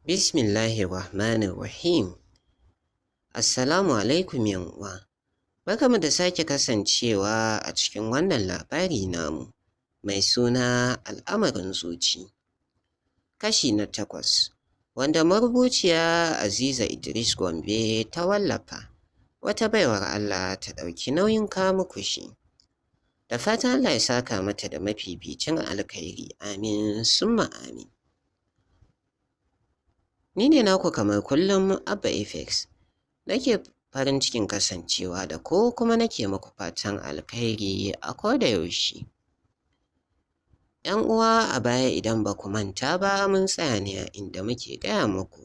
Bismillahirrahmanirrahim. Assalamu alaikum uwa. Barkamu da sake kasancewa a cikin wannan labari namu mai suna Al'amarin Zuci. Kashi na 8, wanda marubuciya Aziza Idris Gombe ta wallafa. Wata baiwar Allah ta ɗauki nauyin kawo muku shi. Da fatan Allah ya saka mata da mafificin alkhairi. Amin summa amin. Ni ne naku kamar kullum, Abba Apex. Nake farin cikin kasancewa da ku, kuma nake muku fatan alkhairi a koda yaushe. ‘Yan uwa, a baya idan ba ku manta ba, mun tsaya ne a inda muke gaya muku.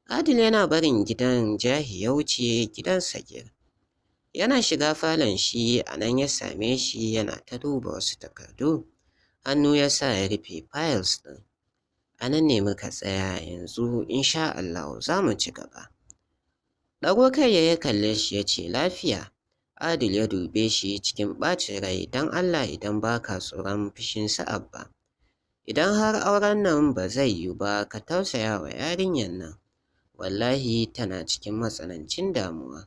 Adil yana barin gidan Jahi ya wuce gidan Sagir. Yana shiga falon shi, a nan ya same shi yana ta duba wasu takardu. Hannu ya sa ya rufe files ɗin. A nan ne muka tsaya, yanzu insha Allahu za mu ci gaba. Ɗago kai ya kalle shi ya ce, "Lafiya?" Adil ya dube shi cikin ɓacin rai, "Don Allah, idan ba ka tsoron fushin su Abba, idan har auren nan ba zai yiwu ba, ka tausaya wa yarinyar nan. Wallahi tana cikin matsanancin damuwa.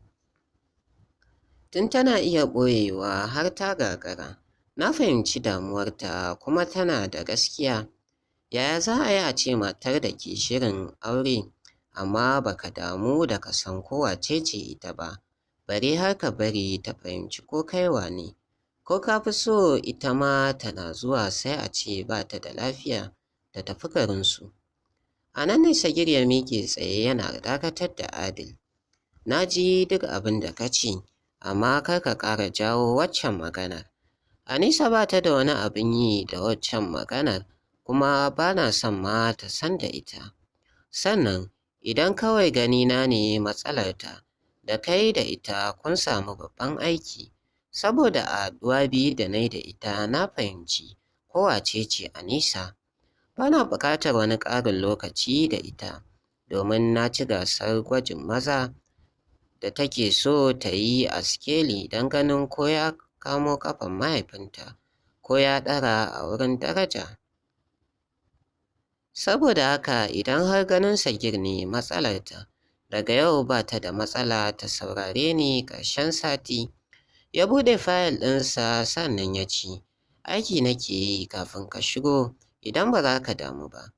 Tun tana iya ɓoyewa har ta gagara. Na fahimci damuwarta, kuma tana da gaskiya. Yaya za a yi a ce matar da ke shirin aure amma ba ka damu da ka san ko wace ce ita ba, bare har ka bari ta fahimci ko kai wane? Ko ka fi so ita ma tana zuwa sai a ce ba ta da lafiya ta tafi garinsu?" A nan ne Sagir ya miƙe tsaye yana dakatar da Adil. "Na ji duk abin da ka ce, amma kar ka ƙara jawo waccan maganar. Anisa ba ta da wani abin yi da waccan maganar, kuma ba na son ma ta san da ita. Sannan idan kawai ganina ne matsalarta, da kai da ita kun samu babban aiki, saboda a haɗuwa biyu da na yi da ita na fahimci ko wace ce Anisa. Ba na buƙatar wani ƙarin lokaci da ita, domin na ci gasar gwajin maza da take so ta yi a sikeli don ganin ko ya kamo ƙafan mahaifinta ko ya ɗara a wurin daraja. Saboda haka idan har ganin Sagir ne matsalarta, daga yau ba ta da matsala, ta saurare ni ƙarshen sati." Ya buɗe fayil ɗinsa sannan ya ce, "Aiki nake yi kafin ka shigo, idan ba za ka damu ba."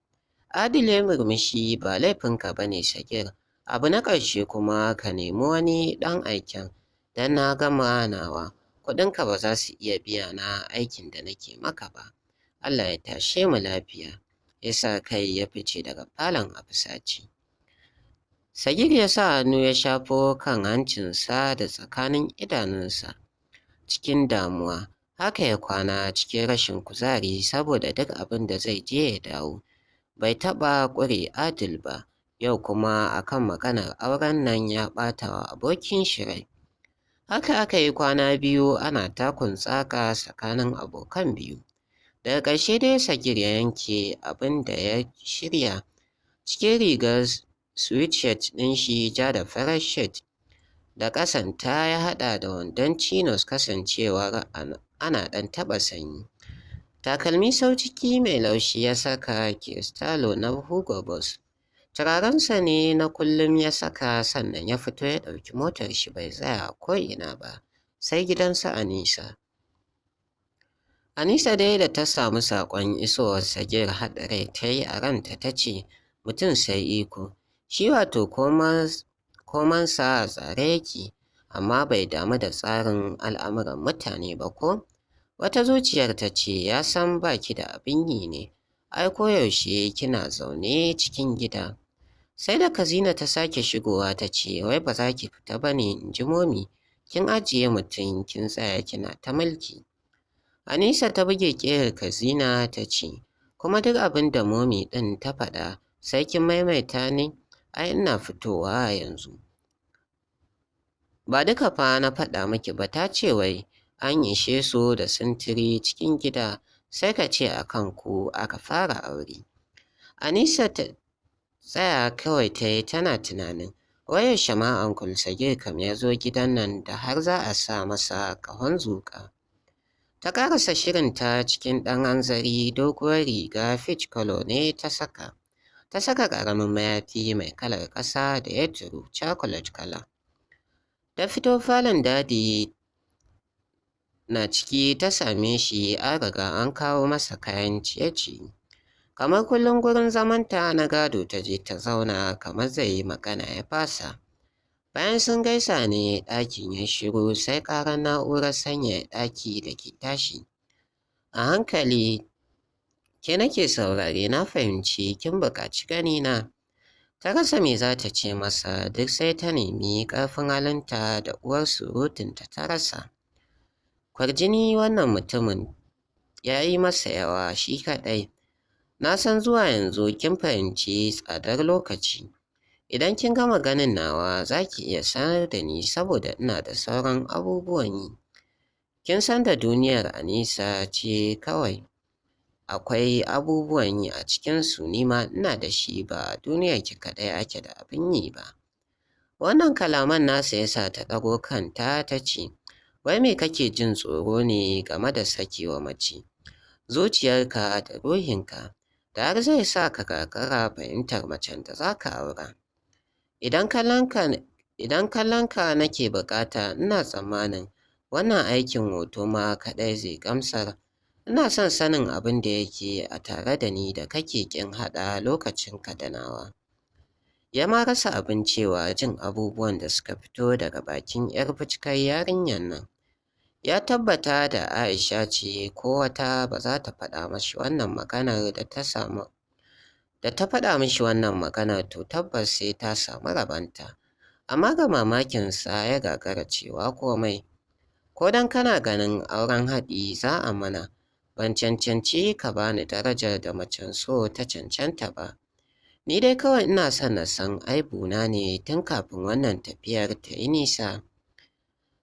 Adil ya murmushi, "Ba laifinka ba ne, Sagir. Abu na ƙarshe kuma, ka nemi wani ɗan aiken don na gama nawa. Kuɗinka ba za su iya biya na aikin da nake maka ba. Allah ya tashe mu lafiya." Ya sa kai ya fice daga falon a fusace. Sagir ya sa hannu ya shafo kan hancinsa da tsakanin idanunsa cikin damuwa. Haka ya kwana cikin rashin kuzari saboda duk abin da zai je ya dawo, bai taɓa ƙure Adil ba, yau kuma a kan maganar auren nan ya ɓata wa abokin shi rai. Haka aka yi kwana 2 ana takun saƙa tsakanin abokan biyu. Daga ƙarshe dai Sagir ya yanke abin da ya shirya. Cikin rigar sweatshirt ɗin shi ja da farar shirt da ƙasanta, ya haɗa da wandon chinos kasancewar ana ɗan taɓa sanyi. Takalmi sau ciki mai laushi ya saka, Cristallo na Hugo Boss. Turarensa ne na kullum ya saka, sannan ya fito ya ɗauki motar shi, bai tsaya ko ina ba sai gidansa Anisa. Anisa dai da ta samu saƙon isowar Sagir, haɗa rai ta yi a ranta ta ce, "Mutum sai iko, shi wato komansa a tsare yake, amma bai damu da tsarin al'amuran mutane ba ko?" Wata zuciyar ta ce, "Ya san ba ki da abin yi ne, ai koyaushe kina zaune cikin gida." Sai da Kazina ta sake shigowa ta ce, "Wai ba za ki fita ba ne, in ji Momi? Kin ajiye mutum kin tsaya kina ta mulki." Anisa ta buge ƙeyar Kazina ta ce, "Kuma duk abin da Momi ɗin ta faɗa sai kin maimaita ne? Ai ina fitowa yanzu. Ba duka fa na faɗa miki ba, ta ce wai an ishe su da sintiri cikin gida, sai ka ce a kan ku aka fara aure." Anisa ta tsaya kawai ta yi tana tunanin wai yaushe ma Uncle Sagir kam ya zo gidan nan da har za a sa masa ƙahon zuƙa. Ta ƙarasa shirinta cikin ɗan hanzari, doguwar riga peach color ne ta saka. Ta saka ƙaramin mayafi mai kalar ƙasa da ya turu chocolate kala. Ta fito falon Dadi na ciki ta same shi an riga an kawo masa kayan ciye-ciye. Kamar kullum gurin zamanta na gado ta je ta zauna kamar zai yi magana ya fasa. Bayan sun gaisa ne ɗakin ya shiru sai ƙarar na'urar sanyaya ɗaki da ke tashi. A hankali ke nake saurare, na fahimci kin buƙaci ganina. Ta rasa me za ta ce masa, duk sai ta nemi ƙarfin halinta da uwar surutunta ta rasa. Kwarjini wannan mutumin ya yi masa yawa shi kaɗai. Na san zuwa yanzu kin fahimci tsadar lokaci. Idan kin gama ganin nawa za ki iya sanar da ni saboda ina da sauran abubuwan yi. Kin san da duniyar Anisa ce kawai akwai abubuwan yi a cikinsu, ni ma ina da shi, ba duniyar ki kaɗai ake da abin yi ba. Wannan kalaman nasa ya sa ta ɗago kanta ta ce, wai me kake jin tsoro ne game da sakewa mace? Zuciyarka da ruhinka, da har zai sa ka gagara fahimtar macen da za ka aura. Idan kallonka nake buƙata, ina tsammanin wannan aikin hoto ma kaɗai zai gamsar. Ina son sanin abin da yake a tare da ni da kake ƙin haɗa lokacinka da nawa. Ya ma rasa abin cewa jin abubuwan da suka fito daga bakin 'yar fuskar yarinyar nan. Ya tabbata da Aisha ce ko wata ba za ta faɗa mashi wannan maganar da ta samu. Da ta faɗa mishi wannan maganar to tabbas sai ta samu rabonta. Amma ga mamakinsa ya gagara cewa komai. Ko don kana ganin auren haɗi za a mana, ban cancanci ka bani darajar da macen so ta cancanta ba. Ni dai kawai ina son na san aibuna ne tun kafin wannan tafiyar ta yi nisa.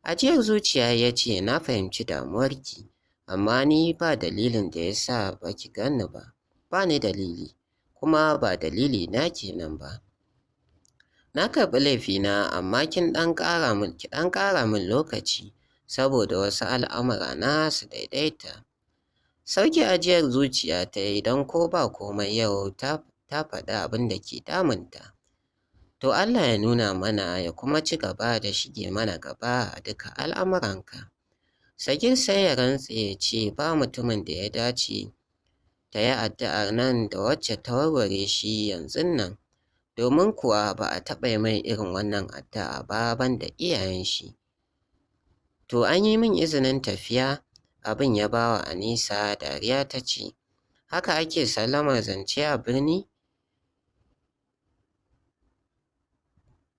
Ajiyar zuciya ya ce, na fahimci damuwarki, amma ni ba dalilin da ya sa ba ki ganni ba, ba ni dalili, kuma ba dalili na kenan ba. Na karɓi laifina, amma kin ɗan ƙara min lokaci saboda wasu al'amura na su daidaita. Sauke ajiyar zuciya ta yi don ko ba komai yau ta faɗi abin da ke damunta. To Allah ya nuna mana ya kuma ci gaba da shige mana gaba a duka al'amuranka. Sagir sai ya rantse ya ce ba mutumin da ya dace ta yi addu'ar nan da wacce ta warware shi yanzun nan, domin kuwa ba a taɓa mai irin wannan addu'a ba banda iyayen shi. To an yi min izinin tafiya, abin ya ba wa Anisa dariya ta ce, haka ake sallamar zance a birni?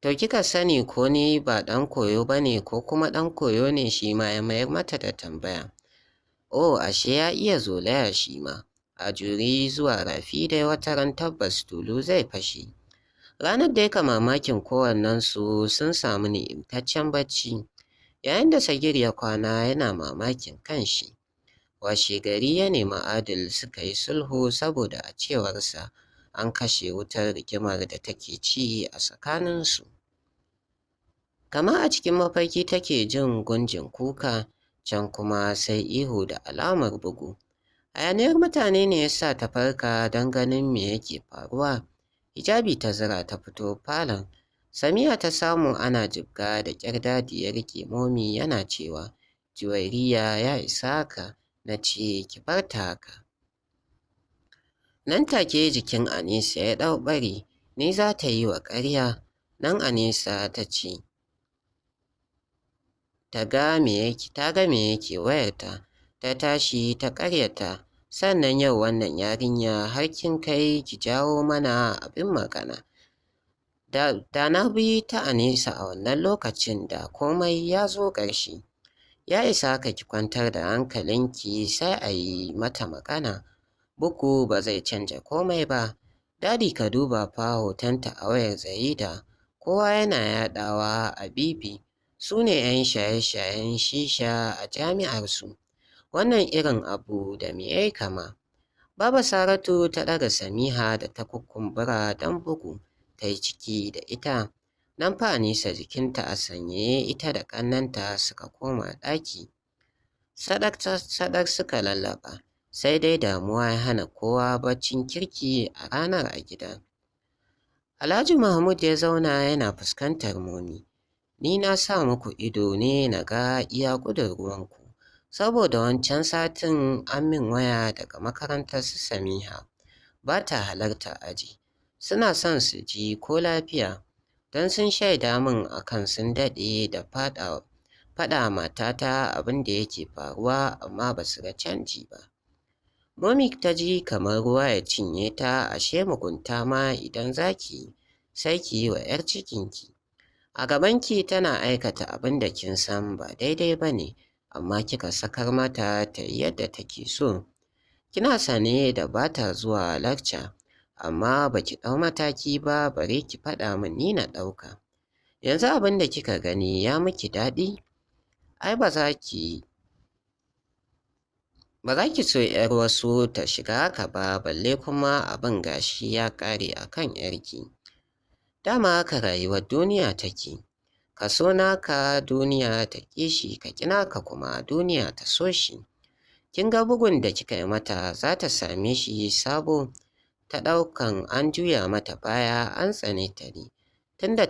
To kika sani ko ni ba ɗan koyo ba ne ko kuma ɗan koyo ne, shi ma ya mayar mata da tambaya. Oh, ashe ya iya zolaya shi ma. A juri zuwa rafi dai wataran tabbas tulu zai fashe. Ranar da ya mamakin kowannensu sun samu ni'imtaccen bacci. Yayin da Sagir ya kwana yana mamakin kanshi. Washe gari ya nemi Adil suka yi sulhu saboda a cewarsa an kashe wutar rigimar da take ci a tsakaninsu. Kama a cikin mafarki take jin gunjin kuka, can kuma sai ihu da alamar bugu. Hayaniyar mutane ne ya sa ta farka don ganin me yake faruwa. Hijabi ta zira ta fito falon. Samiya ta samu ana jibga da ƙyar Dadi ya riƙe Momi yana cewa, Juwairiya ya isa haka, na ce ki bar ta haka. Nan take jikin Anisa ya ɗau ɓari, ni za ta yi wa ƙarya. Nan Anisa ta ce, ta ga me yake wayarta, ta tashi ta ƙaryata, sannan yau wannan yarinya har kin kai ki jawo mana abin magana. Da na bi ta Anisa a wannan lokacin da komai ya zo ƙarshe. Ya isa haka ki kwantar da hankalinki sai a yi mata magana. Bugu ba zai canja komai ba. Dadi ka duba fa hotonta a wayar Zaida, kowa yana yaɗawa a bibi. Su ne 'yan shaye-shayen shisha a jami'arsu. Wannan irin abu da me ya kama? Baba Saratu ta ɗaga Samiha da ta kukkumbura don bugu, ta yi ciki da ita. Nan fa Anisa jikinta a sanyaye ita da ƙannenta suka koma ɗaki. Sadak suka lallaɓa, sai dai damuwa ya hana kowa baccin kirki a ranar a gida. Alhaji Mahmud ya zauna yana fuskantar Momi. Ni na sa muku ido ne na ga iya gudun ruwanku, saboda wancan satin an min waya daga makarantar su Samiha, ba ta halarta aji. Suna son su ji ko lafiya, don sun shaida min akan sun daɗe da faɗa matata abin da yake faruwa amma ba su ga canji ba. Momi ta ji kamar ruwa ya cinye ta, ashe mugunta ma idan za ki yi, sai ki yi wa 'yar cikinki. A gabanki tana aikata abin da kin san ba daidai ba ne, amma kika sakar mata ta yi yadda take so. Kina sane da ba ta zuwa lakca, amma ba ki ɗau mataki ba bare ki faɗa min ni na ɗauka. Yanzu abin da kika gani ya miki daɗi? Ai ba za ki so 'yar wasu ta shiga haka ba, balle kuma abin gashi ya ƙare a kan 'yarki. Dama haka rayuwar duniya take, ka so naka duniya ta ƙi shi, ka ƙi naka kuma duniya ta so shi. Kin ga bugun da kika yi mata za ta same shi sabo, ta ɗaukan an juya mata baya an tsane ta ne. Tunda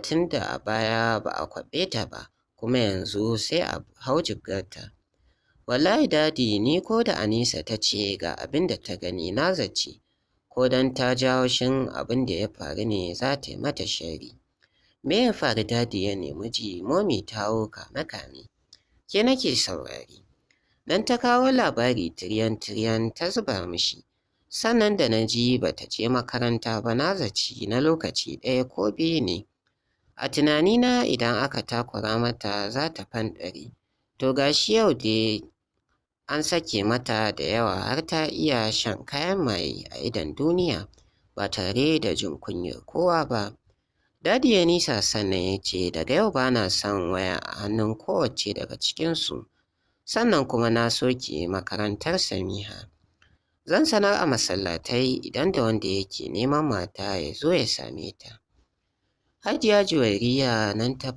a baya ba a kwaɓe ta ba, kuma yanzu sai a hau jibgarta. Wallahi Dadi ni ko da Anisa ta ce ga abin da ta gani na zaci, ko don ta ji haushin abin da ya faru ne za ta yi mata sharri. Me ya faru Dadi ya nemi ji, Momi ta hau kame-kame. Ke nake saurari. Dan ta kawo labari tiryan-tiryan ta zuba mishi. Sannan da na ji ba ta je makaranta ba na zaci na lokaci ɗaya ko biyu ne. A tunanina idan aka takura mata za ta fanɗare. To ga shi yau dai an sake mata da yawa har ta iya shan kayan maye a idon duniya ba tare da jin kunyar kowa ba. Dadi ya nisa sannan ya ce daga yau ba na son waya a hannun kowacce daga cikinsu. Sannan kuma na soke makarantar Samiha. Zan sanar a masallatai idan da wanda yake neman mata ya zo ya same ta. Hajiya Juwairiya nan ta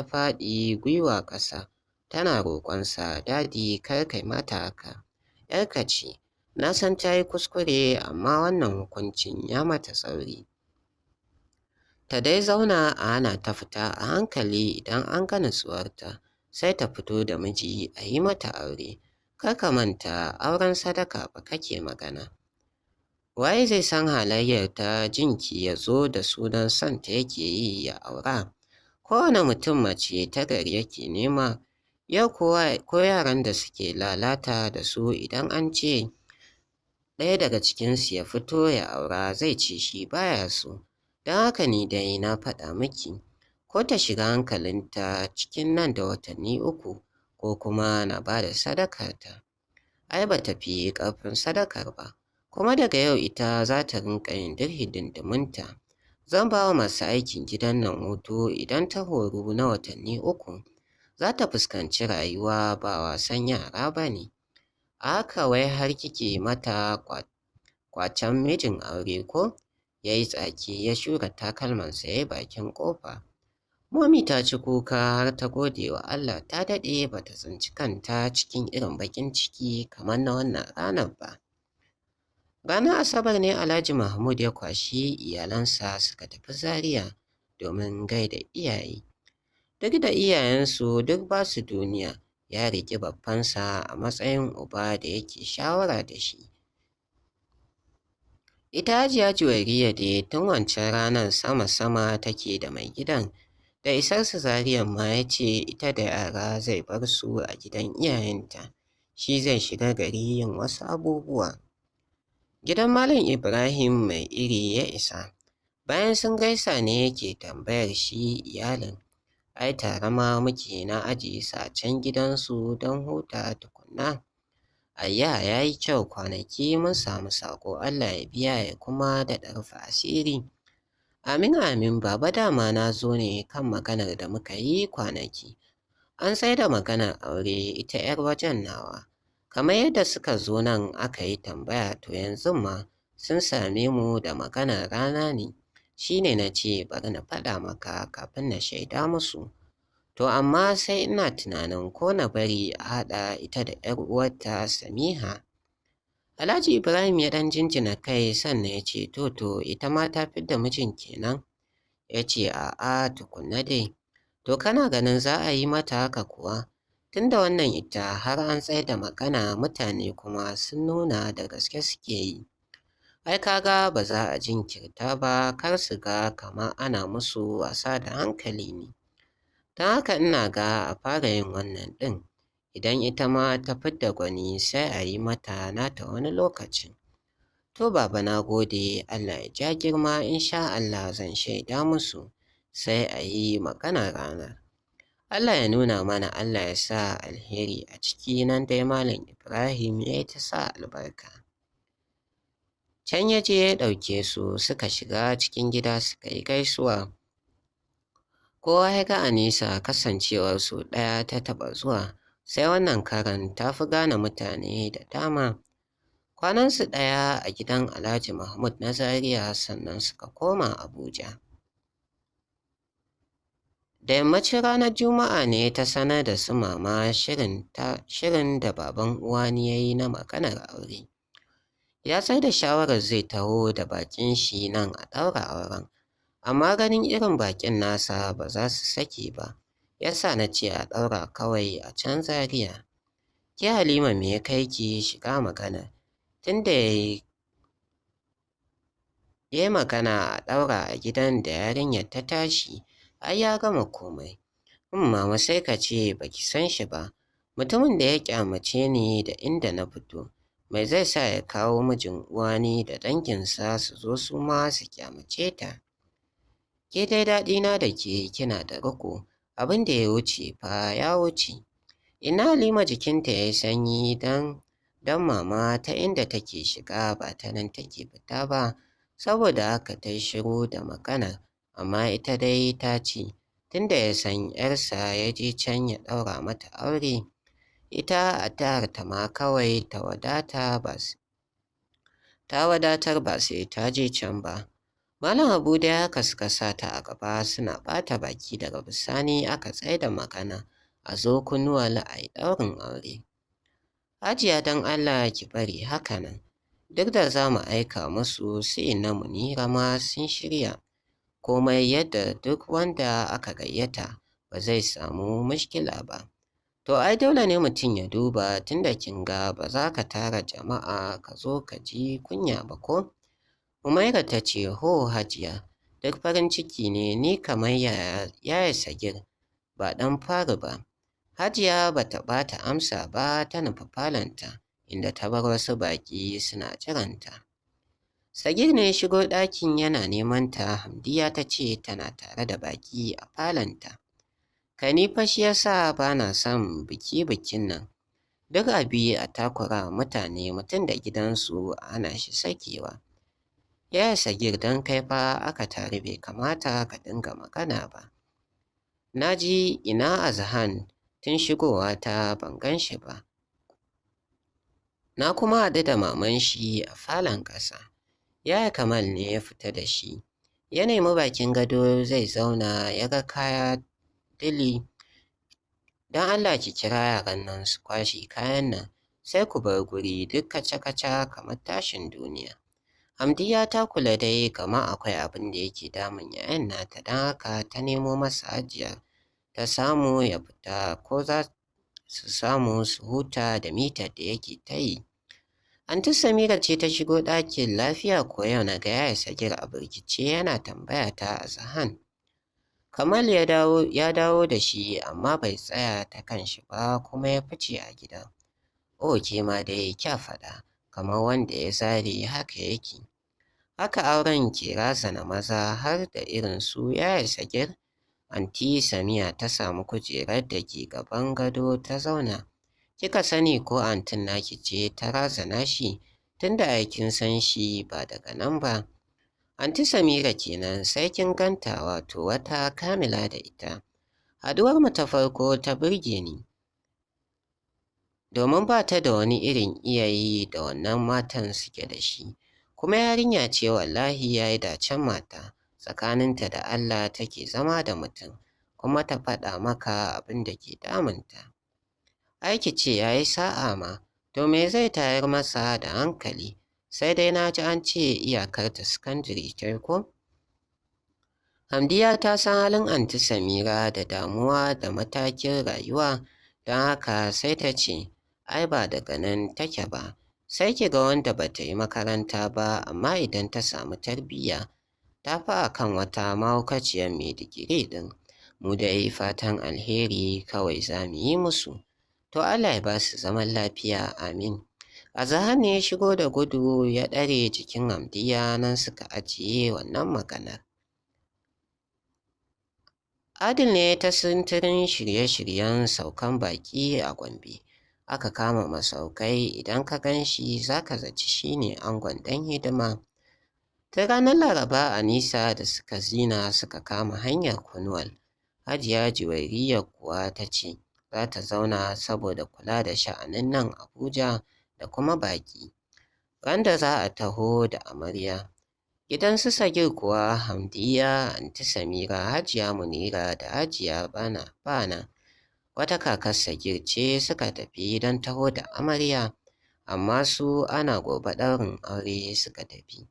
faɗi gwiwa ƙasa tana roƙonsa, Dadi kar kai mata haka. 'Yarka ce, na san ta yi kuskure amma wannan hukuncin ya mata tsauri. Ta dai zauna a hana ta fita a hankali idan an ga nutsuwarta, sai ta fito da miji a yi mata aure. Kar ka manta auren sadaka ba kake magana. Waye zai san halayyarta jinki ya zo da sunan son ta yake yi ya aura? Kowane mutum mace ta gari yake nema. Yau ko yaran da suke lalata da su idan an ce ɗaya daga cikinsu ya fito ya aura zai ce shi baya so. Don haka ni dai na faɗa miki, ko ta shiga hankalinta cikin nan da watanni 3 ko kuma na ba da sadakarta. Ai ba ta fi ƙarfin sadakar ba, kuma daga yau ita za ta rinƙa yin duk hidindimunta. Zan ba wa masu aikin gidan nan hutu idan ta horu na watanni 3. Za ta fuskanci rayuwa ba wasan yara ba ne. A haka wai har kike mata ƙwacen mijin aure ko? Ya yi tsaki ya shura takalmansa ya yi bakin ƙofa. Momi ta ci kuka har ta gode wa Allah ta daɗe ba ta tsinci kanta cikin irin baƙin ciki kamar na wannan ranar ba. Ranar Asabar ne Alhaji Mahmud ya kwashi iyalansa suka tafi Zaria domin gaida iyaye. Duk da iyayensu duk ba su duniya, ya riƙi baffansa a matsayin uba da yake shawara da shi. Ita Hajiya Juwairiya dai tun wancan ranar sama-sama take da mai gidan. Da isarsu Zariyan ma ya ce ita da yara zai bar su a gidan iyayenta, shi zai shiga gari yin wasu abubuwa. Gidan Malam Ibrahim mai iri ya isa. Bayan sun gaisa ne yake tambayar shi iyalin. Ai tare ma muke na ajiye su a can gidansu don huta tukunna. Ayya ya yi kyau kwanaki mun samu saƙo Allah ya biya ya kuma daɗa rufe asiri. Amin amin baba dama na zo ne kan maganar da muka yi kwanaki. An tsaida maganar aure ita 'yar wajen nawa. Kamar yadda suka zo nan aka yi tambaya to yanzu ma sun same mu da maganar rana ne. Shi ne na ce bari na faɗa maka kafin na shaida musu. To amma sai ina tunanin ko na bari a haɗa ita da 'yar uwarta Samiha. Alhaji Ibrahim ya ɗan jinjina kai sannan ya ce to ita ma ta fidda mijin kenan. Ya ce a'a tukunna dai. To kana ganin za a yi mata haka kuwa? Tunda wannan ita har an tsaida magana mutane kuma sun nuna da gaske suke yi. Ai ka ga ba za a jinkirta ba kar su ga kamar ana musu wasa da hankali ne. Don haka ina ga a fara yin wannan ɗin. Idan ita ma ta fidda gwani sai a yi mata nata wani lokacin. To baba na gode Allah ya ja girma insha Allah zan shaida musu sai a yi magana ranar. Allah ya nuna mana Allah ya sa alheri a ciki nan dai Malam Ibrahim ya yi ta sa albarka. Can ya je ya ɗauke su suka shiga cikin gida suka yi gaisuwa. Kowa ya ga Anisa kasancewar su ɗaya ta taɓa zuwa sai wannan karan ta fi gane mutane da dama. Kwanansu ɗaya a gidan Alhaji Mahmud na Zaria sannan suka koma Abuja. Da yammacin ranar Juma'a ne ta sanar da su mama shirin da baban Uwani ya yi na maganar aure. Ya tsai da shawarar zai taho da baƙin shi nan a ɗaura auren, amma ganin irin baƙin nasa ba za su sake ba, ya sa na ce a ɗaura kawai a can Zaria. Ke Halima me ya kai ki shiga maganar? Tunda ya yi magana a ɗaura a gidan da yarinyar ta tashi, ai ya gama komai. Mama sai ka ce ba ki san shi ba, mutumin da ya ƙyamace ni da inda na fito, mai zai sa ya kawo mijin uwani da danginsa su zo su ma su ƙyamace ta. Ke dai daɗina da ke kina da riƙo, abin da ya wuce fa ya wuce. Ina Halima jikinta ya yi sanyi don mama ta inda take shiga ba ta nan take fita ba, saboda haka ta yi shiru da maganar, amma ita dai ta ce tunda ya san 'yarsa ya je can ya ɗaura mata aure, ita addu'arta ma kawai ta wadatar ba sai ta je can ba. Malam Habu dai haka suka sa ta a gaba suna ɓata baki daga bisani aka tsaida magana a zo kunnuwal a yi ɗaurin aure. Hajiya don Allah ki bari haka nan, duk da za mu aika musu su inna Munira ma sun shirya komai yadda duk wanda aka gayyata ba zai samu mushkila ba. To ai dole ne mutum ya duba tunda kin ga ba za ka tara jama'a ka zo ka ji kunya ba ko? Umaira ta ce ho Hajiya, duk farin ciki ne ni kamar yaya Sagir ba ɗan fari ba. Hajiya ba ta ba ta amsa ba ta nufi falonta inda ta bar wasu baƙi suna jiranta. Sagir ne ya shigo ɗakin yana neman ta, Hamdiya ta ce tana tare da baƙi a falonta. Kai ni fa shi ya sa ba na son biki-bikin nan. Duk abi a takura mutane mutum da gidansu a hana shi sakewa. Yaya Sagir don kai fa aka taru bai kamata ka dinga magana ba. Na ji ina Azhan tun shigowa ta ban gan shi ba. Na kuma haɗu da maman shi a falon ƙasa. Yaya Kamal ne ya fita da shi. Ya nemi bakin gado zai zauna ya ga kaya dili. Don Allah ki kira yaran nan su kwashe kayan nan sai ku bar guri duk kaca-kaca kamar tashin duniya. Hamdiya ta kula dai kamar akwai abin da yake damun yayan nata don haka ta nemo masa Hajiya ta samu ya fita ko za su samu su huta da mitar da yake ta yi. Anty Samira ce ta shigo ɗakin lafiya ko yau na ga yaya Sagir a birkice yana tambaya ta Azhan. Kamal ya dawo da shi amma bai tsaya ta kan shi ba kuma ya fice a gidan. O ke ma dai kya faɗa kamar wanda ya zare haka yake. Haka auren ke razana maza har da irin su yaya Sagir. Anty Samiya ta samu kujerar da ke gaban gado ta zauna. Kika sani ko antin naki ce ta razana shi tunda ai kin san shi ba daga nan ba. Anty Samira kenan sai kin ganta wato wata kamila da ita. Haɗuwar mu ta farko ta burge ni. Domin ba ta da wani irin iyayi da wannan matan suke da shi. Kuma yarinya ce wallahi ya yi dacen mata tsakaninta da Allah take zama da mutum kuma ta faɗa maka abin da ke damunta. Ai ki ce ya yi sa'a ma, to me zai tayar masa da hankali? Sai dai na ji an ce iyakarta sakandare ta ko? Hamdiya ta san halin Anti Samira da damuwa da matakin rayuwa, don haka sai ta ce, ai ba daga nan take ba. Sai ki ga wanda ba ta yi makaranta ba amma idan ta samu tarbiyya ta fi a kan wata mahaukaciyar mai digiri ɗin. Mu dai fatan alheri kawai za mu yi musu. To Allah ya ba su zaman lafiya, amin. Azahar ne ya shigo da gudu ya ɗare jikin Hamdiya, nan suka ajiye wannan maganar. Adil ne ta sintirin shirye-shiryen saukan baƙi a Gombe. Aka kama masaukai, idan ka gan shi za ka zaci shi ne angon ɗan hidima. Ta ranar Laraba Anisa da suka zina suka kama hanyar Kunwal. Hajiya Juwairiya kuwa ta ce za ta zauna saboda kula da sha'anin nan Abuja da kuma baƙi. Ran da za a taho da amarya. Gidan su Sagir kuwa Hamdiya, Anti Samira, Hajiya Munira da Hajiya Bana Bana wata kakar Sagir ce suka tafi don taho da amarya, amma su ana gobe ɗaurin aure suka tafi.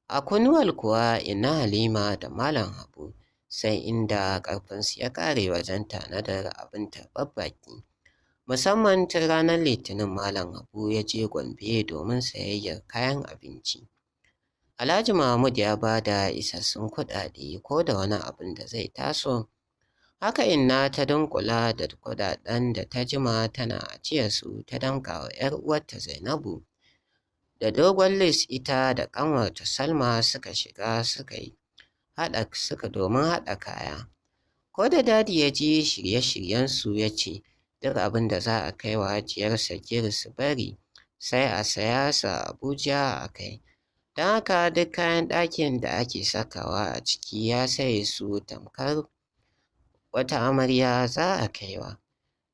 A Kunuwal kuwa Inna Halima da Malam Habu sai inda ƙarfinsu ya ƙare wajen tanadar abin tarbar baƙi. Musamman tun ranar Litinin Malam Habu ya je Gombe domin sayayyar kayan abinci. Alhaji Mahmud ya ba da isassun kuɗaɗe ko da wani abin da zai taso. Haka Inna ta dunƙula da kuɗaɗen da ta jima tana ajiyarsu ta damƙa wa 'yar uwarta Zainabu. Da dogon lis ita da ƙanwarta Salma suka shiga suka yi haɗa suka domin haɗa kaya. Ko da Dadi ya ji shirye-shiryensu ya ce duk abin da za a kai wa Hajiyar Sagir su bari sai a saya su a Abuja a kai. Don haka duk kayan ɗakin da ake sakawa a ciki ya saye su tamkar wata amarya za a kaiwa.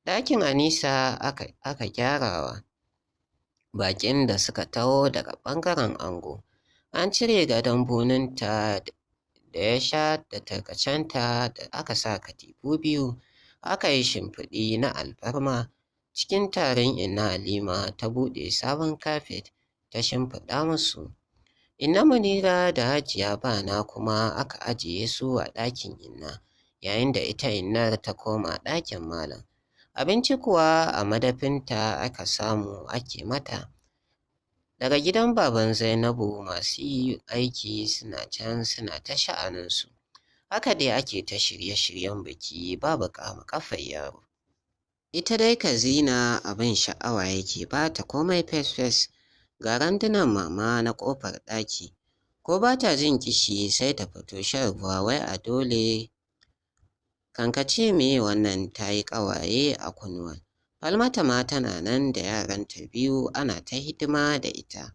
Ɗakin Anisa aka gyarawa baƙin da suka taho daga ɓangaren ango. An cire gadon boninta da ya sha da tarkacenta da aka sa katifu biyu, aka yi shimfiɗi na alfarma. Cikin taron Inna Halima ta buɗe sabon kafet ta shimfiɗa musu. Inna Munira da Hajiya Bana kuma aka ajiye su a ɗakin Inna, yayin da ita Innar ta koma ɗakin Malam. Abinci kuwa a madafinta aka samu ake mata. Daga gidan baban Zainabu masu aiki suna can suna ta sha'aninsu. Haka dai ake ta shirye-shiryen biki babu kama ƙafar yaro. Ita dai Kazina abin sha'awa yake ba ta komai fes-fes, ga randunan mama na ƙofar ɗaki. Ko ba ta jin kishi sai ta fito shan ruwa wai a dole. Kankace me wannan ta yi ƙawaye a kunnuwan. Falmata ma tana nan da yaranta biyu ana ta hidima da ita.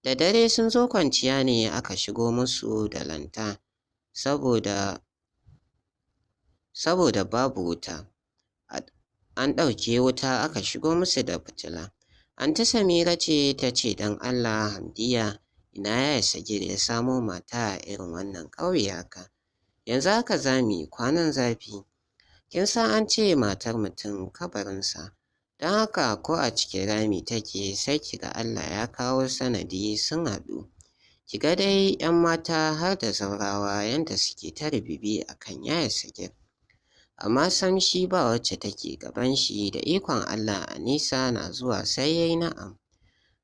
Da dare sun zo kwanciya ne aka shigo musu da lanta saboda babu wuta. An ɗauke wuta aka shigo musu da fitila. Anti Samira ce ta ce don Allah Hamdiya ina yaya Sagir ya samo mata a irin wannan ƙauye haka. Yanzu haka za mu yi kwanan zafi. Kin san an ce matar mutum kabarinsa, don haka ko a cikin rami take sai ki ga Allah ya kawo sanadi sun haɗu. Ki ga dai 'yan mata har da zaurawa yanda suke ta rububi a kan yaya Sagir. Amma sam shi ba wacce take gaban shi, da ikon Allah Anisa na zuwa sai ya yi na'am.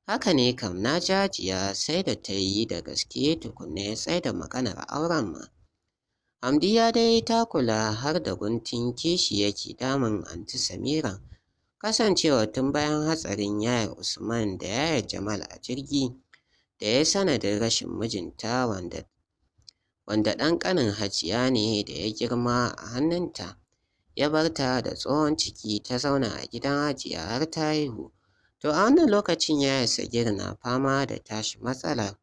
Haka ne kam na ji Hajiya sai da ta yi da gaske tukunna ya tsaida maganar auren ma. Hamdiya dai ta kula har da guntun kishi yake damun Anti Samira. Kasancewa tun bayan hatsarin yaya Usman da yaya Jamal a jirgi da ya sanadin rashin mijinta wanda ɗan ƙanin Hajiya ne da ya girma a hannunta. Ya bar ta da tsohon ciki ta zauna a gidan Hajiya har ta haihu. To a wannan lokacin yaya Sagir na fama da tashi matsalar.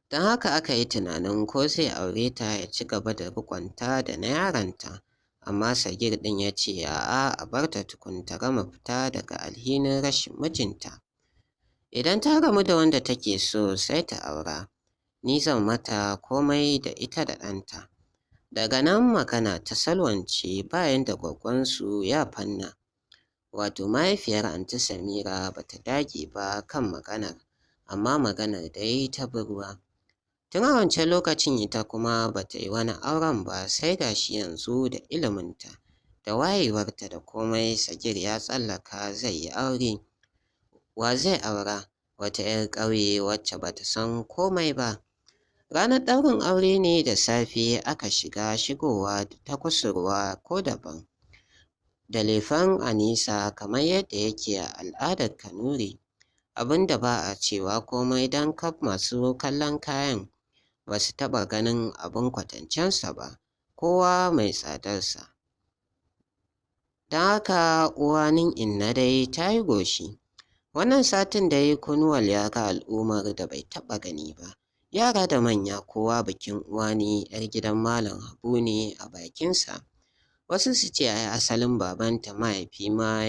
Don haka aka yi tunanin ko zai aure ta ya ci gaba da riƙonta da na yaronta. Amma Sagir ɗin ya ce a'a a bar ta tukun ta gama fita daga alhinin rashin mijinta. Idan ta gamu da wanda take so sai ta aura. Ni zan mata komai da ita da ɗanta. Daga nan magana ta salwance bayan da gwaggonsu ya fanna. Wato mahaifiyar Anti Samira ba ta dage ba kan maganar, amma maganar dai ta bi ruwa. Tun a wancan lokacin ita kuma ba ta yi wani auren ba sai ga shi yanzu da iliminta da wayewarta da komai Sagir ya tsallaka zai yi aure. Wa zai aura? Wata 'yar ƙauye wacce ba ta san komai ba. Ranar ɗaurin aure ne da safe aka shiga shigowa ta kusurwa ko daban. Da lefen Anisa kamar yadda yake a al'adar Kanuri, abin da ba a cewa komai don kaf masu kallon kayan ba su taɓa ganin abin kwatancensa ba, kowa mai tsadarsa. Don haka uwanin inna dai ta yi goshi. Wannan satin dai Kunwal ya ga al'ummar da bai taɓa gani ba. Yara da manya kowa bikin uwani 'yar gidan Malam Habu ne a bakinsa. Wasu su ce ai asalin babanta mahaifi ma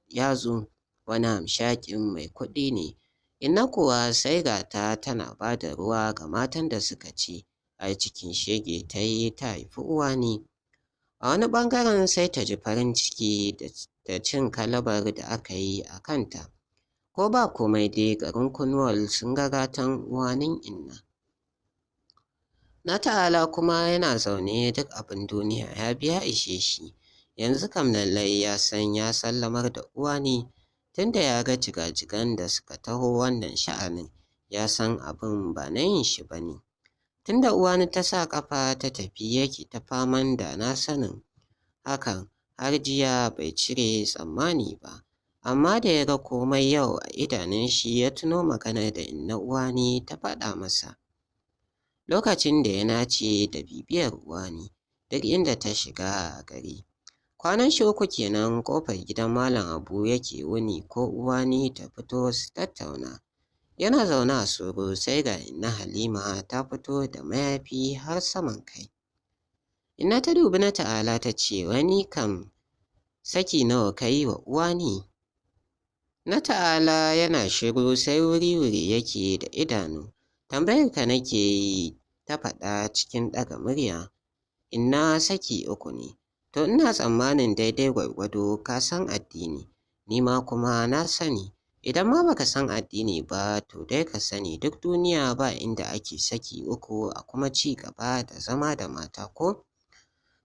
ya zo wani hamshakin mai kuɗi ne. Inna kuwa sai ga ta tana ba da ruwa ga matan da suka ce ai cikin shege ta yi ta haifi uwani. A wani ɓangaren sai ta ji farin ciki da cin kalabar da aka yi a kanta. Ko ba komai dai garin Kunwal sun ga gatan uwanin inna. Na ta'ala kuma yana zaune duk abin duniya ya biya ishe shi. Yanzu kam lallai ya san ya sallamar da uwani tunda ya ga jigajigan da suka taho wannan sha'anin ya san abin ba na yin shi ba ne. Tunda uwani ta sa ƙafa ta tafi yake ta faman da na sanin hakan har jiya bai cire tsammani ba. Amma da ya ga komai yau a idanun shi ya tuno maganar da inna uwani ta faɗa masa. Lokacin da ya nace da bibiyar uwani duk inda ta shiga a gari. Kwanan shi uku kenan ƙofar gidan Malam Habu yake wuni ko uwani ta fito su tattauna. Yana zaune a soro sai ga inna Halima ta fito da mayafi har saman kai. Inna ta dubi na ta'ala ta ce wani kam saki nawa ka yi wa uwani? Na ta'ala yana shiru sai wuri-wuri yake da idanu. Tambayar ka nake yi ta faɗa cikin ɗaga murya. Inna saki uku ne. To ina tsammanin daidai gwargwado ka san addini, ni ma kuma na sani. Idan ma baka san addini ba to dai ka sani duk duniya ba inda ake saki uku a kuma ci gaba da zama da mata ko?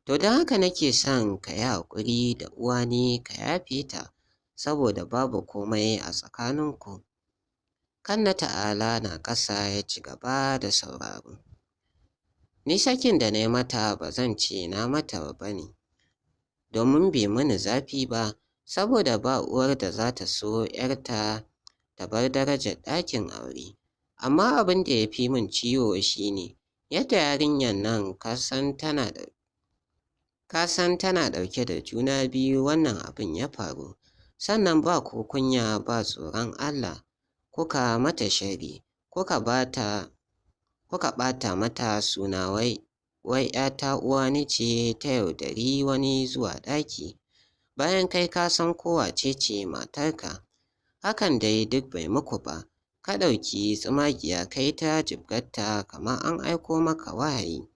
To don haka nake son ka yi haƙuri da uwani ka yafe ta saboda babu komai a tsakaninku. Kan na ta'ala na ƙasa ya ci gaba da sauraro. Ni sakin da na yi mata ba zan ce na mata ba ne, domin bai mini zafi ba, saboda ba uwar da za ta so 'yarta ta bar darajar ɗakin aure. Amma abin da ya fi min ciwo shi ne yadda yarinyar nan ka san tana ɗauke da juna biyu wannan abin ya faru. Sannan ba ko kunya ba tsoron Allah kuka mata sharri, kuka ɓata mata suna wai 'yata uwani ce ta yaudari wani zuwa ɗaki. Bayan kai ka san ko wace ce matarka. Hakan dai duk bai muku ba. Ka ɗauki tsumagiya kai ta jibgarta kamar an aiko maka wahayi.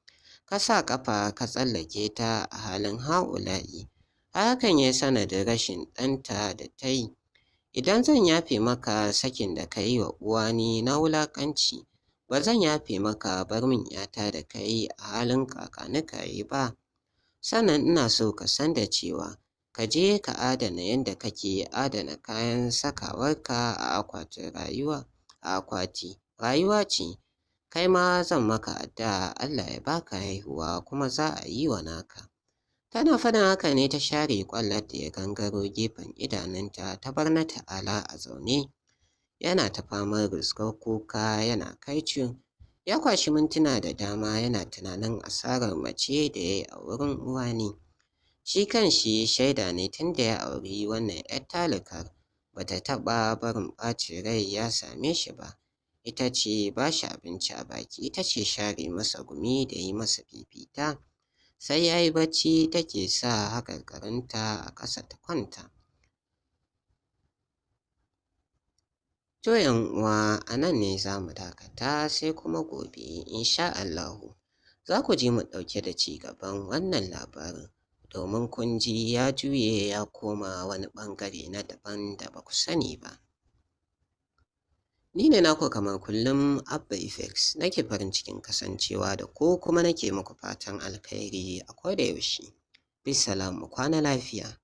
Ka sa ƙafa ka tsallake ta a halin ha'ula'i. Hakan ya sanadin rashin ɗanta da ta yi. Idan zan yafe maka sakin da ka yi wa uwani na wulaƙanci, ba zan yafe maka bar min 'yata da ka yi a halin kakanikayi ba. Sannan ina so ka san da cewa ka je ka adana yadda kake adana kayan sakawarka a akwatin rayuwa a akwati rayuwa ce. Kai ma zan maka addu'a Allah ya baka haihuwa kuma za a yi wa naka. Tana faɗin haka ne ta share ƙwallon da ya gangaro gefen idanunta ta bar na ta'ala a zaune. Yana ta faman ruskar kuka yana kaico. Ya kwashi mintuna da dama yana tunanin asarar mace da ya yi a wurin uwani. Shi kanshi shaida ne tun da ya auri wannan 'yar talikar ba ta taɓa barin ɓacin rai ya same shi ba. Ita ce ba shi abinci a baki, ita ce share masa gumi da yi masa fifita. Sai ya yi bacci take sa haƙarƙarinta a ƙasa ta kwanta. To uwa a nan ne za mu dakata sai kuma gobe insha Allahu za ku ji mu ɗauke da ci gaban wannan labarin domin kun ji ya juye ya koma wani ɓangare na daban da ba ku sani ba. Ni ne naku kamar kullum, Abba Effects, nake farin cikin kasancewa da ku kuma nake muku fatan alkhairi a koda yaushe. Bisalam, mu kwana lafiya.